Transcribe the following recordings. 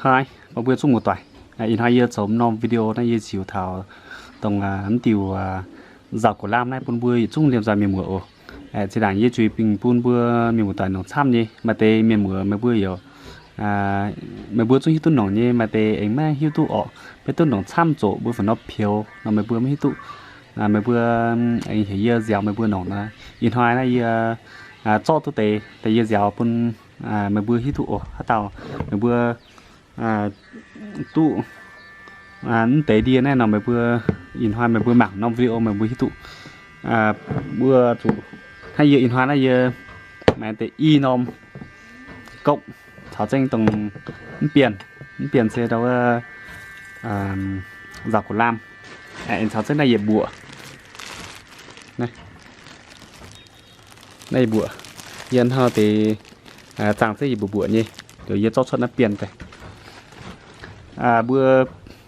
Naaiv, mbuo zungv muoz-doic, ih hnoi yie zoux norm video naaiv yie ziux taux dongh mv diuh nzauc goux lamh naaiv bun mbuo yietc zungv liemh nzoih mienh muoz oc. Zinh ndaangc yie juix bingx bun mbuo mienh muoz-doic nongc camv nyei. Maaih deix mienh muoz meih mbuo yaac, meih mbuo zungv hiuv duqv nongc nyei, maaih deix aengx maiv hiuv duqv orqc. Maiv duqv nongc camv zoqc mbuo fungc nor peux nor meih mbuo maiv hiuv duqv. Meih mbuo aengx heuc yie nziaaux meih mbuo nongc nor. Ih hnoi naaiv yie zorqv duqv deix, deix yie nziaaux bun meih mbuo hiuv duqv oc. Haaix dauh meih mbuo duqv mv deix ndie naaiv nor meih mbuo, ih hnoi meih mbuo mangc norm video meih mbuo hiuv duqv. Mbuo zuqc hnangv yie ih hnoi naaiv yie maaih deix i norm gouv caux zengv dongh mv bienh, mv bienh se ndau wuov nzauc goux lamh, aengx caux zengv naaiv yietc mbuoqc. Naaiv yietc mbuoqc, yie hnangv deix zaangh zengv yietc mbuoqc mbuoqc nyei, liuz yie zorqv cuotv naaiv bienh daaih. Mbuo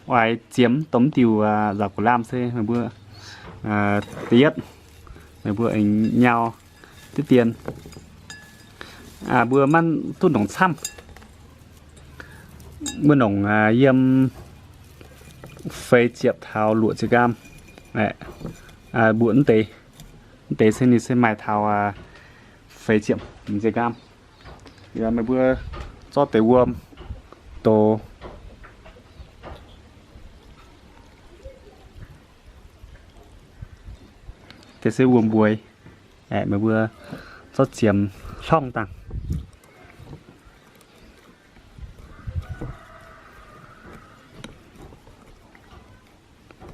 oix ziemx dongh mv diuh nzauc goux lamh se meih mbuo, da'yietv, meih mbuo aengx nyau diqv dien. Mbuo maiv duqv nongc camv. Mbuo nongc yiem feix ziepc taux luoqc ziepc nqaam. Mbuoqc mv deix, mv deix se ninh se maaih taux feix ziepc ziepc nqaam. Meih mbuo zorqv deix wuom dox. Deix se wuom-mbueix. Meih mbuo zorqv ziemx hlorngv dangh.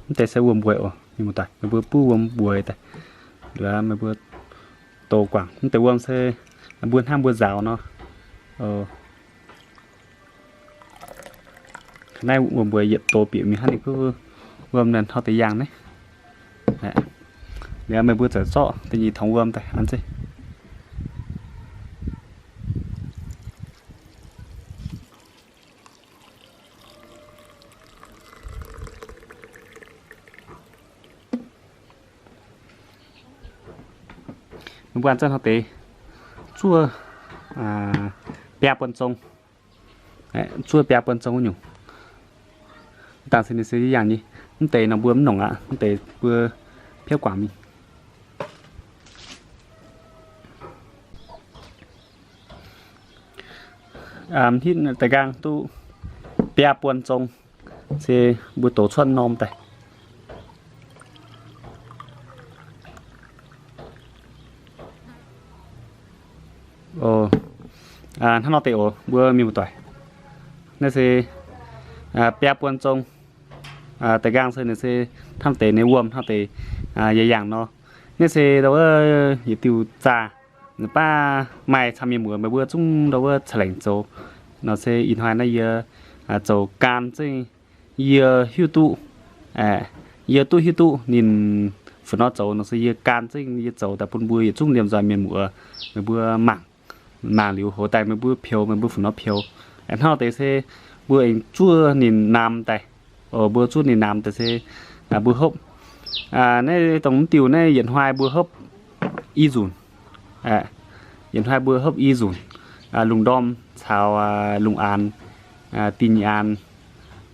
Mv deix se wuom-mbueix oc, mienh muoz-doic. Meih mbuo buov wuom-mbueix daaih, meih mbuo dox guangc. Mv deix wuom se mbuo hnangv mbuo nzaaux nor. Naaiv wuom-mbueix yietc dox bieqc mingh hnangv ninh kuv wuom naaiv hnoi deix yangh naaiv. Liuz meih mbuo ziouc zorqv da'nyeic tongx wuom daaih an zeiv. Meih mbuo an zengv hnoi deix zuov biaa buonc zong. Zuov biaa buonc zong wuov nyungc. Dangh se ninh se yangh nyei. Mv deix nor mbuo mv nongc aqv, mv deix mbuo piav guangc mingh. Hitv da'nqaang duqv biaa buonc zong se mbuo dox cuotv norm daaih. Hnangv nor deix oc, mbuo mienh muoz-doic. Naaiv se biaa buonc zong. Da'nqaang se ninh se hnangv deix ninh wuom hnangv deix yaac yangh nor. Naaiv se ndau wuov yietc diuh zaah, baav maaih camv mienh muoz meih mbuo zungv ndau wuov ca'lengc zoux. Nor se ih hnoi naaiv yie zoux gan zengv yie hiuv duqv, yie duqv hiuv duqv ninh fungc nor zoux nor se yie gan zengv yie zoux daaih bun mbuo yietc zungv liemh nzoih mienh muoz meih mbuo mangc. Mangc liuz hoz daaih meih mbuo peux, meih mbuo fungc nor peux. Hnangv nor deix se mbuo aengx zuov ninh namx daaih. Mbuo zuov ninh namx daaih se mbuo hopv. Naaiv dongh mv diuh naaiv yietc hnoi mbuo hopv i nzunc. Yietc hnoi mbuo hopv i nzunc. Lungh ndorm caux lungh aanx, dinh nyeic aanx.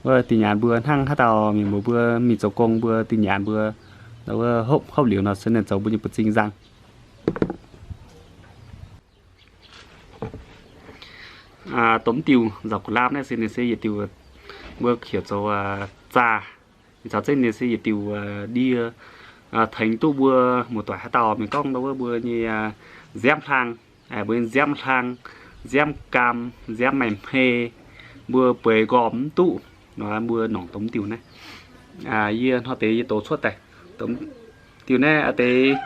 Wuov dinh nyeic aanx mbuo hnangv haaix dauh mienh muoz mbuo mingh zoux gong mbuo dinh nyeic aanx mbuo hopv, hopv liuz nor se ninh zoux mbuo nyei buoz-zing nzang. Dongh mv diuh nzauc ga'lamh naaiv se ninh se yietc diuh mbuo heuc zoux zaah. Ninh caux zengv ninh se yietc diuh ndie tengx duqv mbuo muoz-doic haaix dauh mienh gorngv ndau wuov mbuo nyei nziaamv hlang, mbuo nyei nziaamv hlang, nziaamv gaam, nziaamv maaih hmei, mbuo bueix nqormh mv duqv nor, mbuo nongc dongh mv diuh naaiv. Yie hnoi deix yie dox cuotv daaih. Diuh naaiv deix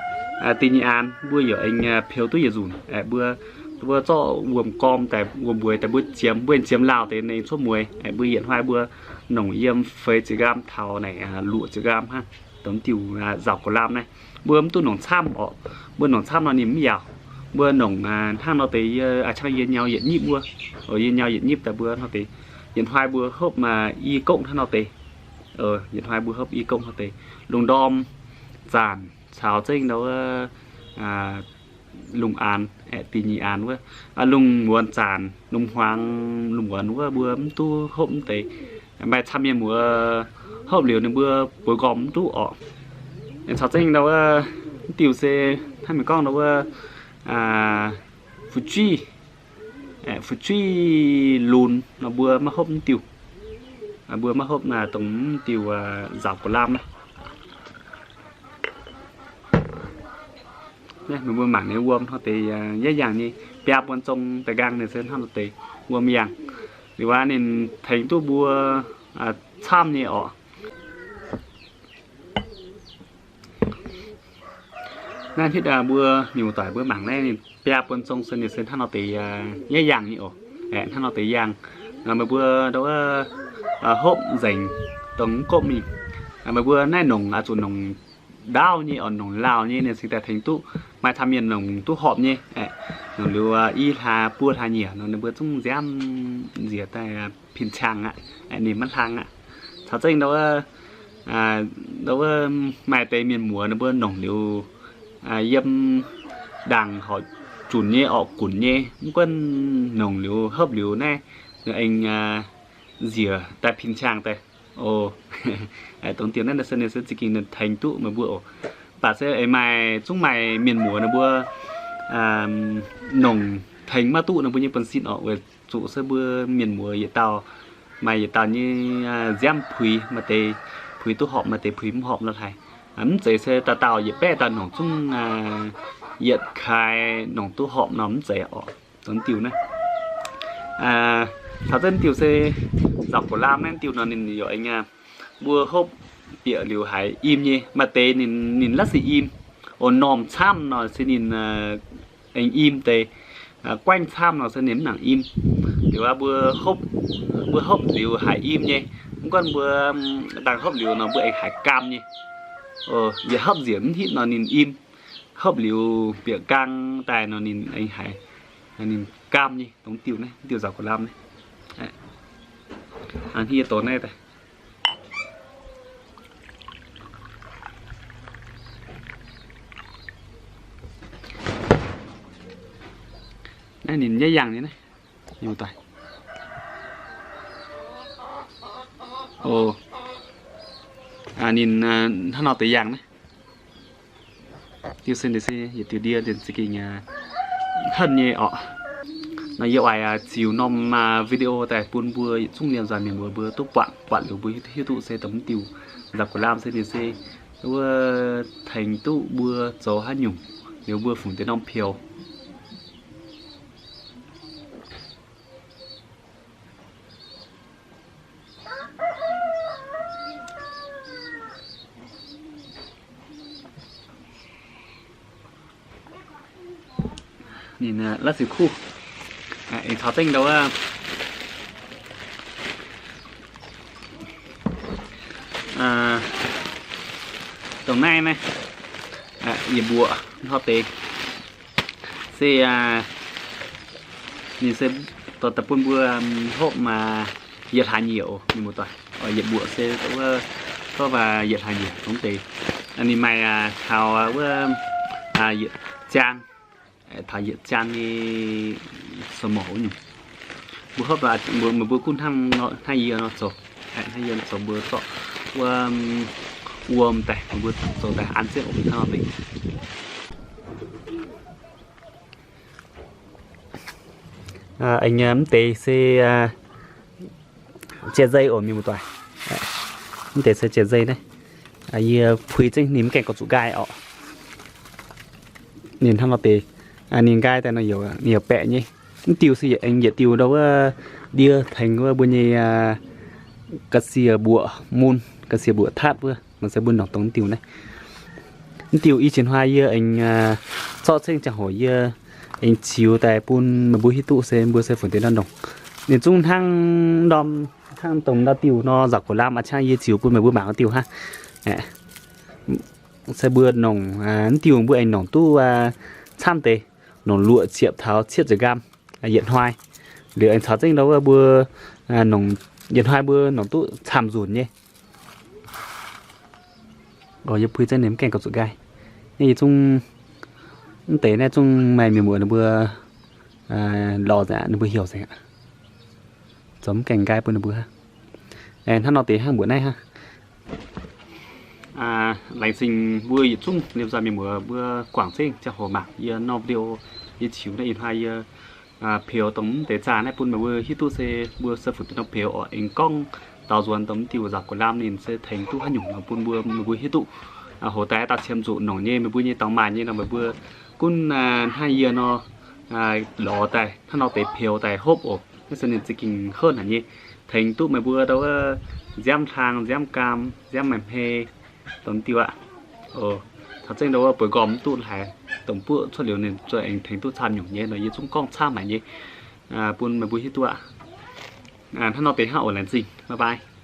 dinh nyeic aanx mbuo yaac aengx peux duqv yietc nzunc. Mbuo, mbuo zorqv wuom-gorm daaih, wuom-mbueix daaih mbuo ziemx, mbuo aengx ziemx lauh deix ninh cuotv mueiz. Mbuo yietc hnoi mbuo nongc yiem feix ziepc nqaam taux naaic luoqc ziepc nqaam hnangv. Dongh diuh nzauc ga'lamh naaiv mbuo mv duqv nongc camv orqc. Mbuo nongc camv nor ninh mv yaauc. Mbuo nongc hnangv nor deix yie, a'ciangv yie nyau yietc nyipv wuov. Yie nyau yietc nyipv daaih mbuo hnoi deix, yietc hnoi mbuo hopv i gongv hnangv nor deix. Yietc hnoi mbuo hopv i gongv hnangv deix. Lungh ndorm zanc caux zengv ndau wuov lungh aanx, aeqv, da'nyeic aanx wuov, lungh muonz zaanc, lungh hmuangx, lungh muonz wuov mbuo mv duqv hopv mv deix. Maaih camv mienh muoz hopv liuz ninh mbuo bueix nqormh mv duqv orqc. Caux zengv ndau wuov mv diuh se hnangv mienh gorngv ndau wuov fu'jueiv, fu'jueiv lunx nor mbuo maiv hopv mv diuh. Mbuo maiv hopv dongh mv diuh nzauc ga'laam naaiv. Meih mbuo mangc ninh wuom hnangv deix, yaac yangh nyei, biaa buonc zong da'nqaang ninh se hnangv nor deix wuom yangh. Liuz aqv ninh tengx duqv mbuo camv nyei orqc. Naaiv hitv mbuo mienh muoz-doic mbuo mangc naaiv ninh biaa buonc zong se ninh se hnangv nor deix yaac yangh nyei oc. Aeqv, hnangv nor deix yangh. Meih mbuo ndau wuov hopv nzengc dongh mv gopv mingh. Meih mbuo naaiv nongc oix zuqc nongc ndaauv nyei oc, nongc laauh nyei ninh cingx daaih tengx duqv. Maaih camv mienh nongc duqv horpc nyei, nongc liuz i hlaax buo hlaax nyieqc nor ninh mbuo zungv nziaamv njiec daaih pin-ciang aqv, ninh maiv hlang aqv. Caux zengv ndau wuov, ndau wuov maaih deix mienh muoz ninh mbuo nongc liuz yiem ndaangc horqc junc nyei orqc, gunc nyei, mv gunv nongc liuz hopv liuz naaiv ninh aengx njiec daaih pin-ciang daaih. Dongh diuh naaiv se ninh se za'gengh tengx duqv meih mbuo oc. Mv baac se aengx maaih, zungv maaih mienh muoz ninh mbuo nongc tengx maiv duqv ninh mbuo nyei buonv-sin orqc. Weic zuqc se mbuo mienh muoz yietc dauh maaih yietc dauh nyei nziaamv puix, maaih deix puix duqv horpc, maaih deix puix mv horpc nor haic. Mv zeiz se dauh dauh yietc baeqv daaih nongc zungv yietc kaaix nongc duqv horpc nor mv zeiz orqc. Dongh diuh naaiv, caux zengv diuh se nzauc ga'laam naaiv diuh nor ninh yaac aengx mbuo hopv bieqc liuz haiz im nyei. Maaih deix ninh, ninh la'sic im, oc, normh camv nor se ninh aengx im deix. Guaengv camv nor se ninh mv nangc im. Liuz aqv mbuo hopv, mbuo hopv liuz haiz im nyei. Mv gunv mbuo dangh hopv liuz nor mbuo aengx haiz gaam nyei. Yietc hopv njiec mv hitv nor ninh im. Hopv liuz bieqc gaang daaih nor ninh aengx haiz ninh gaam nyei. Dongh diuh naaiv, diuh nzauc ga'laam naaiv. Hnangv yie dox naaiv daaih. Naaiv ninh nyaiv yangh nyei naaiv. Ninh, ninh hnangv nor deix yangh naaiv. Diuh se, diuh se yietc diuh ndie, diuh za'gengh henv nyei orqc. Nor yie oix ziux norm video daaih bun mbuo yietc zungv liemh nzaanc mienh muoz mbuo duqv buatc, buatc liuz mbuo hiuv duqv se dongh mv diuh nzauc ga'laam se ninh se wuov tengx duqv mbuo zoux haaix nyungc, liuz mbuo fungc deix norm peux. Ninh la'sic kuv, aengx caux zengv ndau wuov, dongh naaiv naaiv, yietc mbuoqc hnoi deix se ninh se dorh daaih bun mbuo hopv maaih yietc hlaax nyieqc oc, mienh muoz-doic. Yietc mbuoqc se wuov, gorngv maaih yietc hlaax nyieqc dongh deix. Ninh maaih taux wuov yietc jaan, taux yietc jaan nyei sou morc wuov nyungc. Mbuo hopv, meih mbuo gunv hnangv, hnangv yie nor zoux, hnangv yie nor zoux mbuo zorqv wuov wuom daaih, mbuo zoux daaih an zengv oc, hnangv nor deix. Aengx mv deix se jai-nzei oc, mienh muoz-doic. Mv deix se jai-nzei naaiv. Yie puix zengv ninh mv gaengh gauh zuqc nqaai orqc. Ninh hnangv nor deix, ninh nqaai daaih nor yaac, ninh yaac baeqc nyei. Mv diuh se yietc aengx yietc diuh ndau wuov ndie tengx wuov mbuo nyei ga'sie mbuoqc mun, ga'sie mbuoqc tatv wuov, maaih se mbuo nongc dongh mv diuh naaiv. Mv diuh i jiex hnoi yie aengx zorqv ceng ziangh hoc yie aengx ziux daaih bun meih mbuo hiuv duqv se mbuo se fungc deix nor nongc. Ninh zungv hnangv norm, hnangv dongh ndau diuh nor, nzauc ga'laam a'ciangv yie ziux bun meih mbuo mangc diuh hnangv. Se mbuo nongc, mv diuh mbuo aengx nongc duqv camv deix, nongc luoqc ziepc taux cietv ziepc nqaam yietc hnoi. Liuz aengx caux zengv ndau wuov mbuo nongc yietc hnoi mbuo nongc duqv camv nzunc nyei. Yie puix zengv ninh mv gaengh gauh zuqc nqaai. Yie zungv Mv deix naaiv zungv maaih mienh muoz ninh mbuo lorz nzengc aqv, ninh mbuo heuc nzengc aqv. Zoux mv gaengh nqaai bun ninh mbuo hnangv. Hnangv nor deix hnangv mbuoqc naaiv hnangv. Laengz zingh mbuo yietc zungv liemh nzoih mienh muoz mbuo guangc zengv ziangh hoc mangc yie norm video. Yie ziux naaiv ih hnoi yie peux dongh mv deix zaah naaiv bun meih mbuo hiuv duqv se mbuo se fu'jueiv norm peux oc. Aengx gorngv daaux nzuonx dongh mv diuh nzaaux gux lamh ninh se tengx duqv haaix nyungc nor bun mbuo, meih mbuo hiuv duqv. Hoc daaih daaih qiemx zuqc nongc nyei, meih mbuo nyei dorngx maaih nyei nor meih mbuo gunv hnangv yie nor, lorz daaih hnangv nor deix peux daaih hopv oc. Naaiv se ninh za'gengh hov haic nyei, tengx duqv meih mbuo ndau wuov nziaamv hlang, nziaamv gaam, nziaamv maaih hmei, dongh diuh aqv. Caux zengv ndau wuov bueix nqormh mv duqv haaix, dongh buoqv cuotv liuz ninh zuqc aengx tengx duqv camv nyungc nyei nor yie zungv gorngv camv haic nyei bun meih mbuo hiuv duqv aqv. Hnangv nor deix hnangv oc, laengz zingh, bye bye.